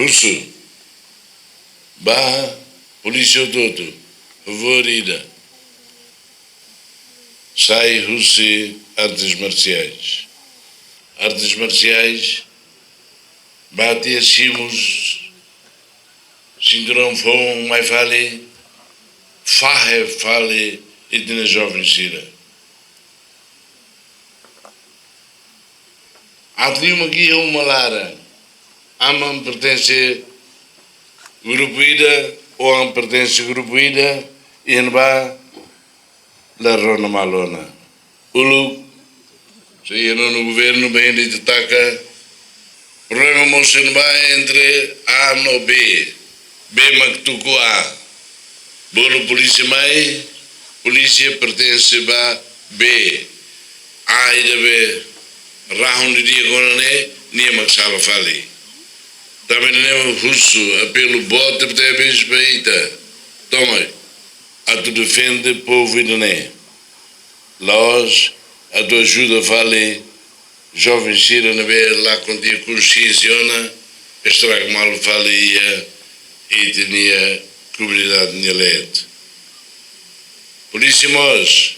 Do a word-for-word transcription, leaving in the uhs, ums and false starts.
Husu ba polísia hotu-hotu, favór ida, sai husi artes marsiais. Artes marsiais, bá tiha simu, sinturón foun mai fali, fahe fali ita-nia joven sira. Atu liu mak iha uma laran, aman pertense grupu ida, oan pertense grupu ida, iha ne'ebá la rona malu ona. Uluk, se iha nonu governu ba ende ita taka, problema mosu iha ne'ebá entre A no B. B mak tuku A. Bolu polísia mai, polísia pertense ba B. A ida be rahun didi'ak ona ne'e, nia mak sala fali. Tanba ne'e mak husu, apelu boot tebetebes ba ita. Tomak, atu defende povu ida-ne'e. La'ós atu ajuda fali joven sira ne'ebé lakon tiha konsiénsia ona, estraga malu fali iha ita-nia komunidade nia leet. Polísia mós,